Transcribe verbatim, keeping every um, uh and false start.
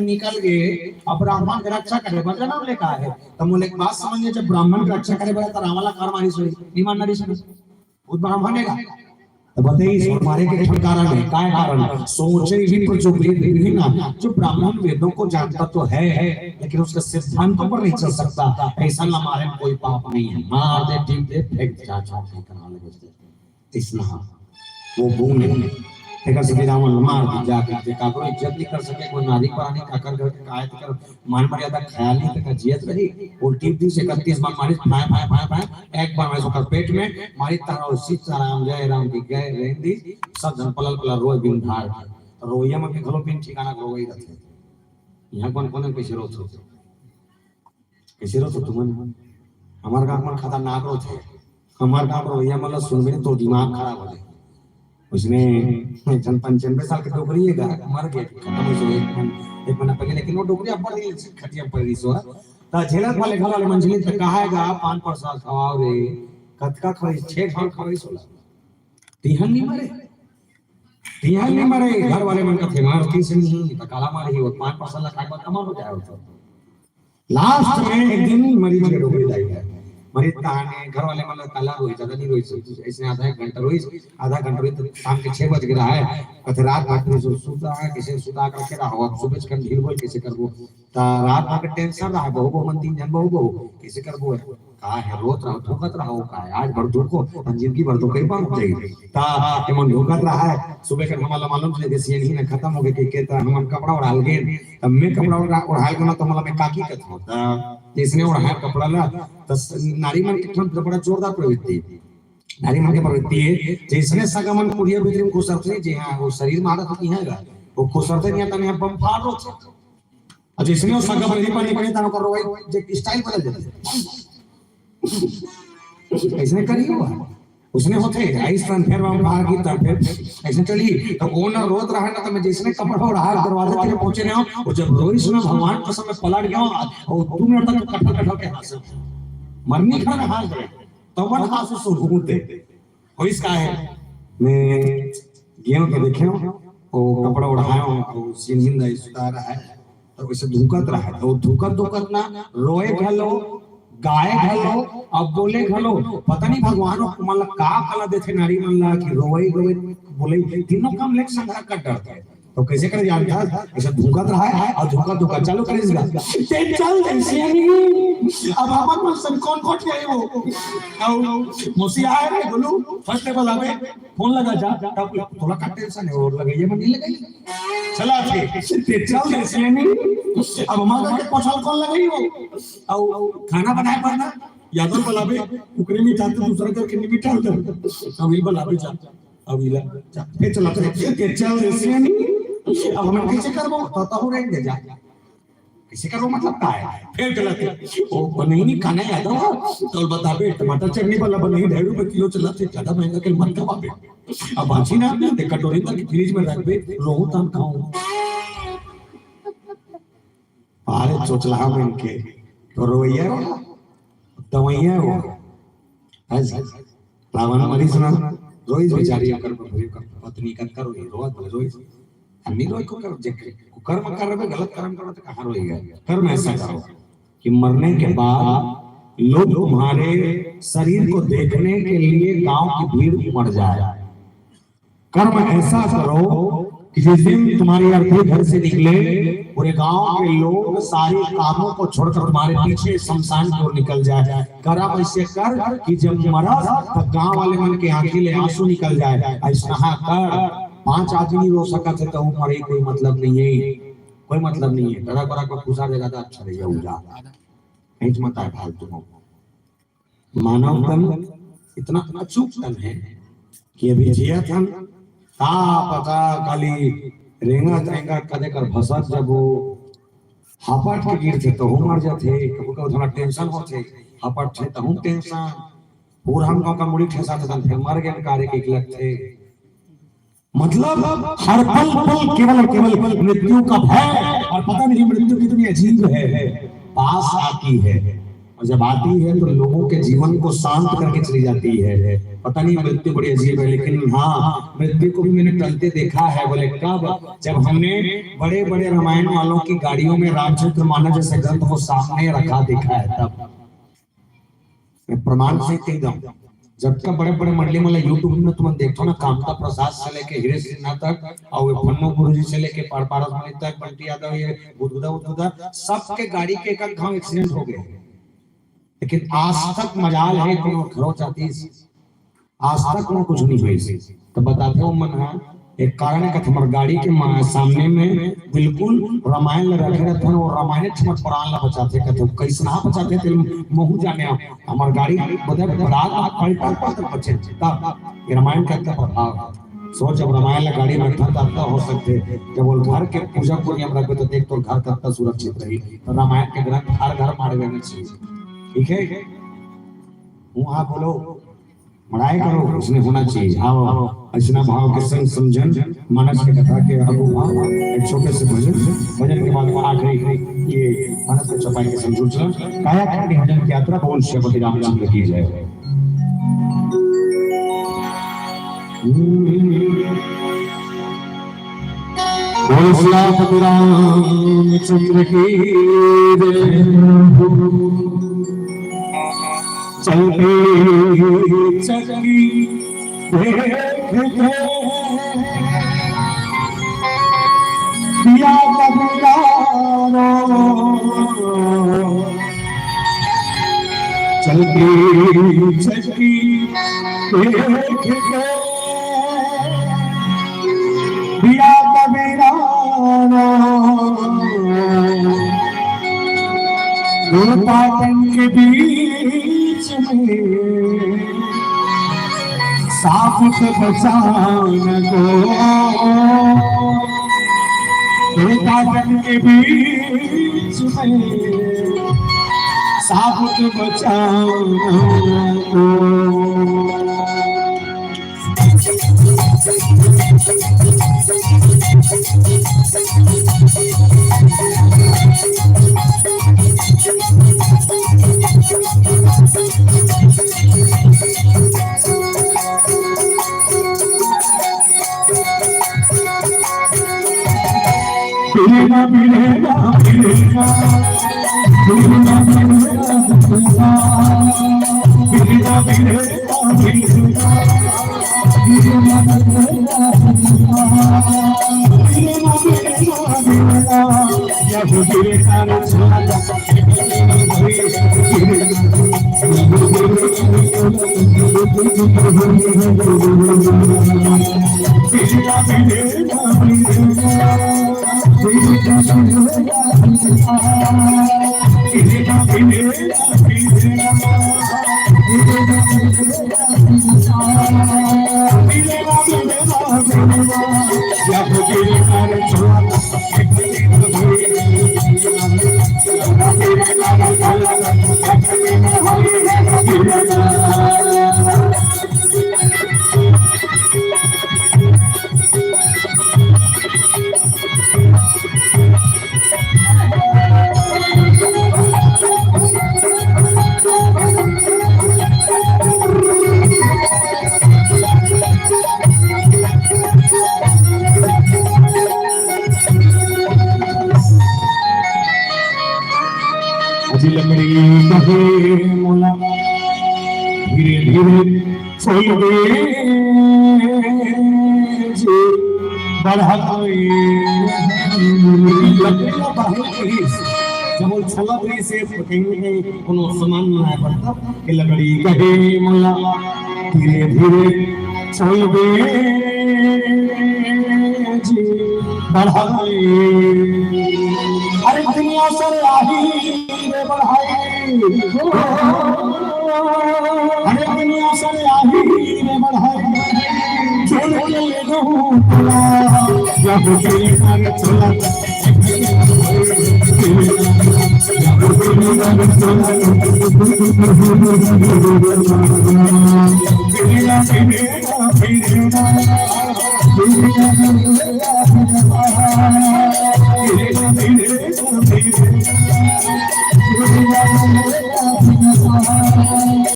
निकल गे, अब ब्राह्मण के रक्षा करे बर जनम लेके आए हे। त मोला एक बात समझ में, जब ब्राह्मण के रक्षा करे बर त रावण ला काबर मारिस होही? नहीं मारना रिहिस ना, वो ब्राह्मण हे का? त बताइए, इसको मारे के एक कारण है। काय कारण? सोचे विप्र जो वेद विहीन, जो ब्राह्मण वेदों को जानता तो है, लेकिन उसके सिद्धांतों पर नहीं चल सकता, ऐसा ला मारे में कोई पाप नहीं है। मार दे, पीट दे, फेंक दे, जहाँ छोड़ दे, कहाँ ले बस दे। इसना वो गुण है। तेकर से रावण मार दी जाके, जे काकरो इज्जत नहीं कर सके, कोई नारी परानी काकर घर के काय, तेकर मान मर्यादा ख्याल नहीं, तेकर जियत रही। उल्टी दिस इकतीस बार मारिस, फाय, फाय, फाय, फाय, एक बार मारिस ओकर पेट में, मारिस तारा और सीताराम, जय राम की जय, रेंग दी, सब झन पलल पलल रोए बिन ढार के। तो रोइया मन के घलो बिन ठिकाना के रोवई रथे। यहाँ कौन कौन कैसे रोत हो? कैसे रोत हो तुमन? हमार गाँव मन खतरनाक रोत हे। हमार गाँव के रोइया मन ला सुनबे तो दिमाग खराब हो जाए। उसने एक झन पंचानबे साल के डोकरी हे गा, मर गए, खत्म हो गए। एक मन, एक मन पहले, लेकिन वो डोकरी अब मर गई, खटिया पर रही सो। त झेलत वाले घर वाले मन झेलिन, त कहा हे गा, पान प्रसाद खवाओ रे, कतका खवाई, छह घर खवाई सोला। तिहन नहीं मरे, तिहन नहीं मरे, घर वाले मन का फेमार तीस नहीं, त काला मार ही, वो पान प्रसाद ला खाए बाद कमर हो जाए हो तो। लास्ट में एक दिन मरीज के डोकरी दाई है। मरीज तहाने घर वाले मन ला काला रोई, ज्यादा नहीं रोई, ऐसे आधा एक घंटा रोई, आधा घंटा रोई, तो शाम के छह बज गया है। कहते रात भर फिर सु-, सुता है, किसी सुता करके रहा हो, अब सुबह से कल ढील बोल कैसे करबो? ता रात भर के टेंशन रहा, बहू बहू मन तीन जन बहू बहू, कैसे करबो है? का है, रोत रहो, धुकत रहो, का है, आज भर धुको, हम जिंदगी भर तो कई बार हो जाएगी। ता ये मन धुकत रहा है, सुबह के हमारा मालूम चले, जैसे ये नहीं ना खत्म हो गए, कि कहता हमन कपड़ा ओढ़ाल गए, तब मैं कपड़ा ओढ़ा, ओढ़ाल गया, तो मतलब मैं काकी कथो, ता जैसने ओढ़ाए कपड़ा ला, त स-, नारी मन के ठन बड़ा जोरदार प्रवृत्ति। नारी मन के प्रवृत्ति है, जैसने सगा मन कुरिया भीतरी में घुसरते, जी हाँ, वो शरीर में आदत होती है गा, वो घुसरते नहीं आता, नहीं बम फाड़ रो थे। और जैसने वो सगा बहरी पर निकले, तब ओकर रोई जे स्टाइल बदल जाते। ऐसने करियो, उसने होते, आइस तन फेर बम फाड़ की तन फेर, ऐसे चली, तो वो ना रोत रहा ना, तो मैं जैसने कपड़ा ओढ़ा दरवाजे तक पहुंचे ना, वो जब रोई सुना भगवान कसम में पलट गया, और दो मिनट तक कटल कटल के हंसे। मरनी खड़ा हाथ गए, तो मन हाथ से सुनते। और इसका है, मैं गया तो देखे, वो कपड़ा ओढ़ाया, वो सिंहिन दा सुता रहा है, तो वैसे धुकत रहा है, तो धुकत धुकत ना रोए घलो, गाए घलो, अब बोले घलो, पता नहीं भगवान वो मन ला का कला देथे नारी मन ला कि रोए गवे बोले, तीनों काम लेके संघरा कर डरते हैं। तो कैसे करे जानता है? ऐसे धुकत रहा है और धुकत धुकत चालू करे इसका। ते चल दे सियानी। अब हमर मन सन कौन कोट के आई वो? आओ, मौसी आए रे, बोलू, फर्स्ट लेवल आवे, फोन लगा जा, तब तोला का टेंशन है, और लगाइए, मन नहीं लगाई। चला थे, ते चल दे सियानी। अब हमारा के पछाल कौन लगाई वो? आओ, खाना बनाए पर ना, यादव बलावे, कुकरी में जाते दूसरा करके नहीं बिठा दो। अविल बलावे जा, अविला, जा, फिर चला थे, ते चल दे सियानी। अब हमन कैसे करबो? तो, तो हो रहे जा। कैसे करबो मतलब का है? फिर गलत है। ओ, ओ नहीं, नहीं, खाना यादव है। तो बताबे, टमाटर चटनी वाला बने, ढाई रुपए किलो चला थे, ज्यादा महंगा के मत खवाबे। अब बांची ना, ते कटोरी तक फ्रिज में रख बे, रोहू तन खाऊं। अरे चोचला बन के, तो रोइया हो, दवैया हो। है जी। रावण मरीज ना, रोइस बेचारी ओकर पत्नी कतका रोई, रोवत बोले, रोइस। अन्नी रोई को कर, जे कुकर्म कर रहे, गलत कर्म कर रहे, तो कहाँ रोएगा? कर्म ऐसा करो कि मरने के बाद लोग तुम्हारे शरीर को देखने के लिए गांव की भीड़ उमड़ जाए। कर्म ऐसा करो कि जिस दिन तुम्हारी अर्थी घर से निकले, पूरे गांव के लोग सारे कामों को छोड़कर तुम्हारे पीछे शमशान की ओर निकल जाए। करम ऐसे कर कि जब मरस, तो गांव वाले मन के आंखी ले आंसू निकल जाए। ऐसा कर, पांच आदमी रो सकत है, तो मरे, कोई मतलब नहीं है, कोई मतलब नहीं है। डरा बरा को खुशा दे ज्यादा अच्छा रही जाऊंगा। नहीं मत आए फालतू में। मानव तन इतना अचूक तन है कि अभी जिया तन का पता काली रेंगा रेंगा कदे कर भसक जबो, हपट के गिरथे तहू मर जाथे। कभू कभू थोड़ा टेंशन होथे, हपट थे तहू टेंशन। पूरा हम गांव का मुड़ी ठेसा थे, फिर मर गए कार्य के लगथे। मतलब हर पल पल केवल और केवल मृत्यु का भय, और पता नहीं मृत्यु कितनी अजीब है, पास आती है। और जब आती है तो लोगों के जीवन को शांत करके चली जाती है। पता नहीं, मृत्यु बड़ी अजीब है, लेकिन हाँ, मृत्यु को भी मैंने टलते देखा है। बोले, कब? जब हमने बड़े बड़े रामायण वालों की गाड़ियों में रामचरित मानस जैसे ग्रंथ को सामने रखा देखा है, तब। मैं प्रमाण से कह दूं, जब तक बड़े बड़े मंडली वाला YouTube में तुम देखो ना, कामता प्रसाद से लेके हीरे सिन्हा तक और ये फन्नू गुरुजी से लेके पार-, पारस मणि तक, बंटी यादव, ये गुदगुदा उदगुदा, सबके गाड़ी के एक एक घाव एक्सीडेंट हो गए। लेकिन आज तक मजाल है कोनो घरो जातीस, आज तक कोनो कुछ नहीं होइस। तो बताते हो मन हा, एक कारण है कि हमारे गाड़ी के मा-, सामने में बिल्कुल रामायण ल रखे रहते हैं, वो रामायण हमर प्राण ला बचाते, कहते हो, कैसना बचाते थे, महू जाने। हमारे गाड़ी बदे बरात पलटन पलटन बचे, तब ये रामायण का इतना प्रभाव है। सोच, जब रामायण ला गाड़ी में रखता, तब हो सकते, जब वो घर के पूजा को नियम रखबे, तो देख, तो घर कतना सुरक्षित रही। तो रामायण के ग्रंथ हर घर मारे रहने चाहिए, ठीक है? वहाँ बोलो, मड़ाई करो, उसने होना चाहिए। आओ, ऐसना भाव के संग समझन, मानस के कथा के आगू भाव, एक छोटे से भजन, भजन के बाद आखिरी ये मानस के चौपाई के संग जुड़ चलन। काया खंड भजन की यात्रा, बोल श्रीपति रामचंद्र की जय। बोल श्रीपति रामचंद्र की जय। चलती चक्की देख के दिया कबूतारो, चलती चक्की देख के दिया कबूतारो, दो पाटन के बीच में साबुत बचान को, दो पाटन के बीच में साबुत बचान को। अजी लकड़ी कहे मोला, धीरे धीरे छोड़ दे जी, बढ़ा दे। लकड़ी ला बढ़ाई कहिस, जब वो छोला दे से कहीं ना कहीं कोनो सामान बनाए पड़ता, कि लकड़ी कहे मोला, धीरे धीरे छोड़ दे जी, बढ़ा दे। अरे दुनिया सर आही रे बढ़ाई, अरे दुनिया सर आही रे बढ़ाई, छोड़ के ले गहूं तोला, या हो गई अरे छोला।